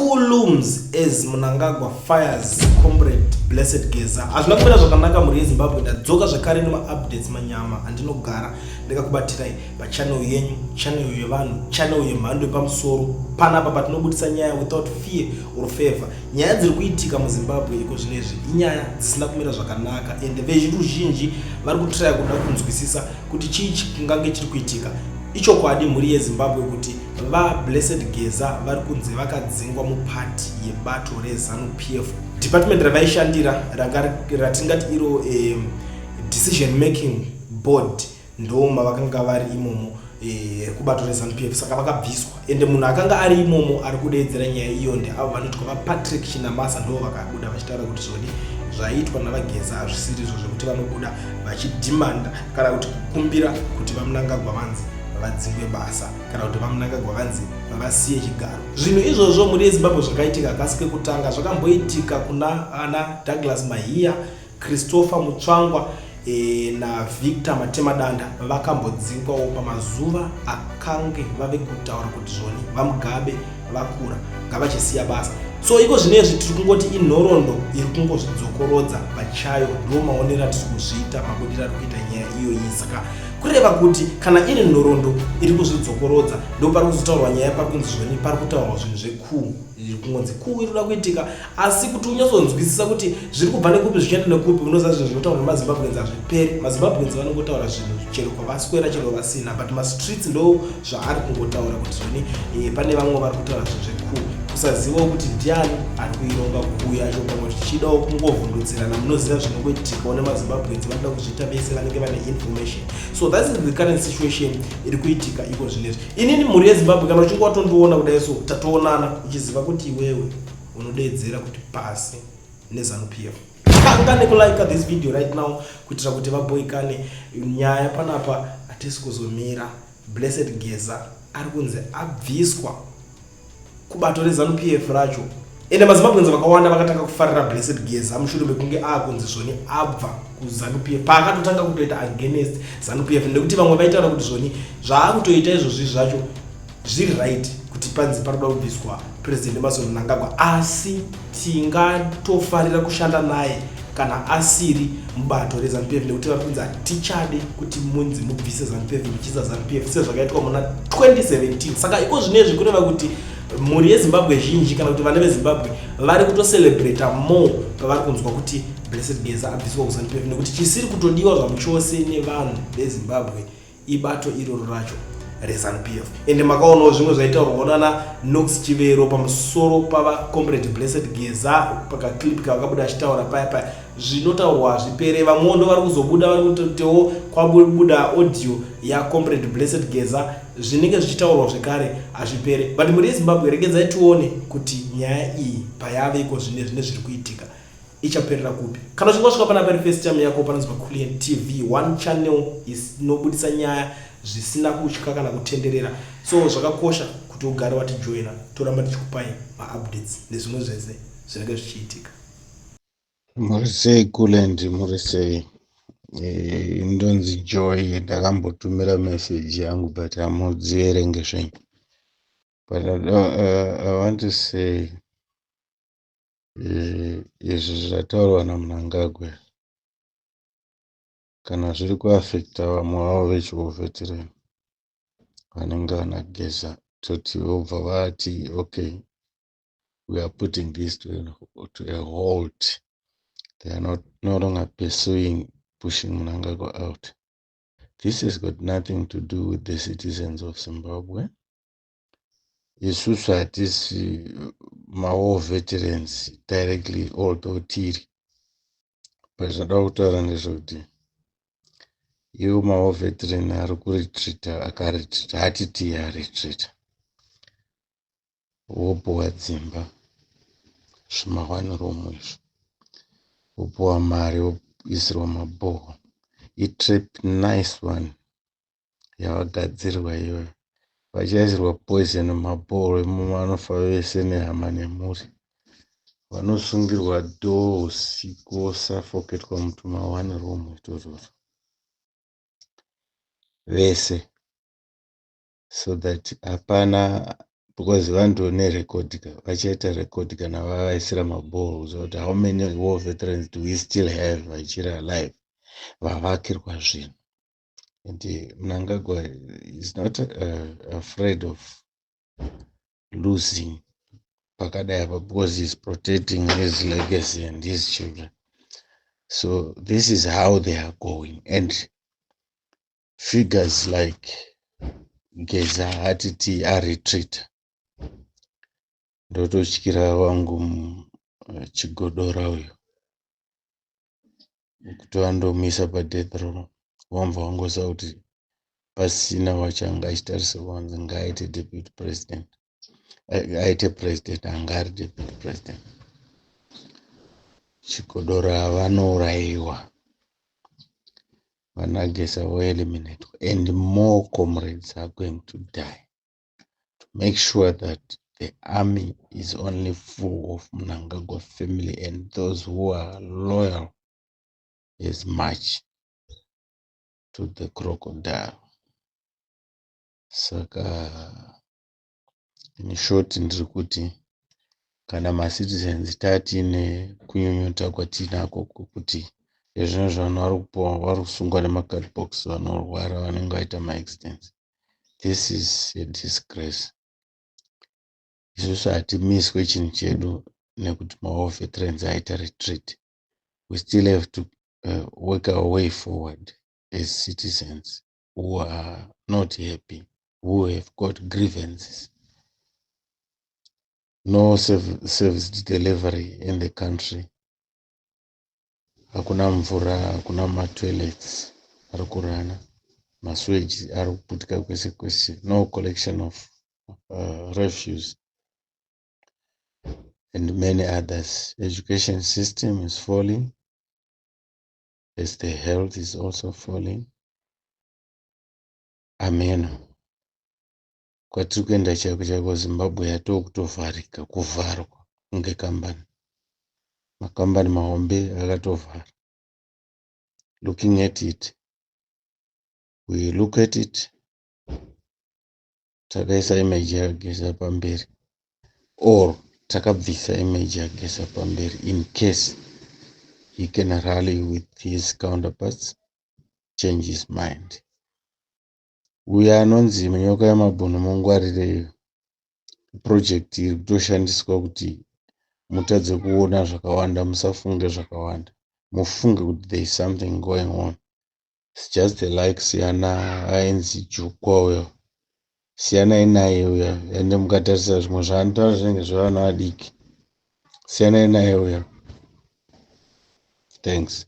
Coup looms as Mnangagwa fires Comrade Blessed Geza. Hazvina kumira zvakanaka mhuri yeZimbabwe, ndadzoka zvakare nemaupdates manyama andinogara ndakakubatirai pachannel yenyu, channel yevanhu, channel yemhando yepamusoro panapa patinobudisa nyaya without fear or favor. Nyaya dziri kuitika muZimbabwe iko zvinezvi inyaya dzisina kumira zvakanaka and vezviruzhinji vari kutraya kuda kunzwisisa kuti chii chingange chiri kuitika. Ichokwadi mhuri yeZimbabwe kuti VaBlessed Geza vari kunzi vakadzingwa muparty yebato reZanu PF. Department ravaishandira ranga ratingati iro decision making board ndo mavakanga vari imomo kubato reZanu PF, saka vakabviswa. Ende munhu akanga ari imomo ari kudeedzera nyaya iyo ndeavo vanoitwa VaPatrick Chinamasa, ndo vakabuda vachitaura kuti zvoni zvaiitwa naVaGeza hazvisiri izvo zvekuti vanobuda vachidhimanda kana kuti kukumbira kuti VaMnangagwa vanzi vadzingwe basa kana kuti VaMnangagwa vanzi vasiye chigaro. Zvinhu izvozvo, mhuri yeZimbabwe, zvakaitika kasi kekutanga, zvakamboitika kuna ana Douglas Mahiya, Christopher Mutsvangwa naVictor Matemadanda. Vakambodzingwawo pamazuva akange vave kutaura kuti zvoni VaMugabe vakura, ngavachisiya basa. So iko zvinezvi tiri kungoti inhoroondo iri kungozvidzokorodza pachayo. Ndo maonero atiri kuzviita, mabudiro ari kuita nyaya iyoyi. Saka kureva kuti kana iri nhoroondo iri kuzvidzokorodza, ndo pari kuzotaurwa nyaya pari kunzi zvoni pari kutaurwa zvinhu zvecoup, iri kungonzi coup iri kuda kuitika. Asi kuti unyatsonzwisisa kuti zviri kubva nekupi zvichienda nekupi, unoziva zvinhu zvinotaurwa nemaZimbabweans hazviperi. MaZimbabweans vanongotaura zvinhu chero kwavaswera, chero vasina, but mastreets ndo zvaari kungotaura kuti zvoni pane vamwe vari kutaura zvinhu zvecoup, kusazivawo kuti ndiani ari kuironga coup yacho. Pamwe tichidawo kungovhundutsirana. Munoziva zvinongoitikawo nemaZimbabweans, vanoda kuzviita vese vanenge vane information. So that is the current situation iri kuitika iko zvinezvi. Inini, mhuri yeZimbabwe, kana uchinge watondiona kudai so, tatoonana, uchiziva kuti iwewe unodeedzera kuti pasi neZanu PF. Tanga nekulike this video right now kuitira kuti vaboikane. Nyaya panapa hatisi kuzomira. Blessed Geza ari kunzi abviswa kubato reZanu PF racho. Ende maZimbabweans vakawanda vakatanga kufarira Blessed Geza mushure mekunge aakunzi zvoni abva kuZanu PF, paakatotanga kutoita against ZANU PF, nekuti vamwe vaitaura kuti zvoni zvaakutoita izvozvi zvacho zviri right, kuti panzi paroda kubviswa President Emmerson Mnangagwa, asi tingatofarira kushanda naye kana asiri mubato reZanu PF, nekuti vari kunzi hatichade kuti munzi mubvise ZANU PF muchiisa ZANU PF sezvakaitwa muna 2017. Saka iko zvinezvi kureva kuti mhuri yeZimbabwe zhinji kana kuti vana veZimbabwe vari kutocelebrata more pavari kunzwa kuti Blessed Geza abviswa kuZANU PF, nekuti chisiri kutodiwa zvamuchose nevanhu veZimbabwe ibato iroro racho reZANU PF. Ende makaonawo zvimwe zvaitaurwawo nana Knox Chivero pamusoro pavaComrade Blessed Geza pakaclip kavakabuda achitaura paya paya. Zvinotaurwa hazvipere. Vamwewo ndo vari kuzobuda vari kutotewo kwabuda audio yaComrade Blessed Geza, zvinenge zvichitaurwa zvekare hazvipere. But mhuri yeZimbabwe, regedzai tione kuti nyaya iyi payaveko zvine zvine zviri kuitika ichaperera kupi. Kana uchinge wasvika panapa iri first time yako, panonzi paCulian TV, one channel inobudisa nyaya zvisina kutya kana kutenderera. So zvakakosha kuti ugare watijoina, toramba tichikupai maupdates nezvimwe zvese zvinenge zvichiitika. Muri sei, Kulend? Muri sei? Ndonzi Joy. Ndakambotumira message yangu but hamudziverenge zvenyu. But I want to say izvi zvataurwa naMnangagwa kana zviri kuafecta vamwe vavo vechiwar veteran vanenge vana Geza, toti vobva vati, "Okay, we are putting this to a halt." They are not no longer pursuing pushing Mnangagwa out. This has got nothing to do with the citizens of Zimbabwe. Isusu hatisi mawar veterans directly, although tiri, but zvinoda kutaura ndezvekuti iwo mawar veteran ari kuretreata, akaretreata, hatiti aretreata, wopuwa dzimba zvima one room izvo, wopuwa mari, woisirwa mabhoho. Itrap, nice one yavagadzirwa iyoyo. Vachaisirwa poison mumabhoho imomo, vanofa vese nehama nemhuri. Vanosungirwa dhoo usiku, vosuffocatwa mutuma one room itotoro vese, so that hapana. Because vanotone record ka, vachaita record kana vavaisira maboreholes kuti how many war veterans do we still have vachiri alive, vavakirwa zvinhu. And Mnangagwa is not afraid of losing pakadai apa because he is protecting his legacy and his children. So this is how they are going. And figures like Geza hatiti aretreat, ndototyira wangu Chigodora uyu kuti vandomisa padeath row, wambva wangoziva kuti pasina wacho anga achitarisirwa kunzi ngaaite deputy president, aite president, anga ari deputy president. Chigodora vanourayiwa, vanaGeza voeliminatwa, and more comrades are going to die to make sure that the army is only full of Mnangagwa family and those who are loyal as much to the crocodile. Saka in short, ndiri kuti kana macitizens tatine kunyunyuta kwatinako kwekuti ezvino vanhu vari kupuwa, vari kusungwa nemacardbox, vanorwara, vanenge vaita maaccidents, this is a disgrace. Isusu hatimiswe chinhu chedu nekuti mawar veterans aita retreat. We still have to work our way forward as citizens who are not happy, who have got grievances. No service delivery in the country, hakuna mvura, hakuna matoilets ari kurana, masewage ari kuputika kwese kwese, no collection of refuse and many others. Education system is falling as the health is also falling. Amen. Kwatiri kuenda chaiko chaiko, Zimbabwe yatokutovharika, kuvharwa kunge kambani. Makambani mahombe akatovhara. Looking at it, we look at it, takaisa image yaGeza pamberi or takabvisa image yaGeza pamberi in case he can rally with his counterparts, change his mind. Uyo anonzi Nyoka Yamabhunu, mungwarireyo. Project iri kutoshandiswa kuti mutadze kuona zvakawanda, musafunge zvakawanda, mufunge kuti there is something going on. It's just like siyana ainzi Jukwa uyo, siyanai naye uyo. Ende mukatarisa zvimwe zvaanotaura zvinenge zvevana vadiki. Siyanai naye uyo. Thanks.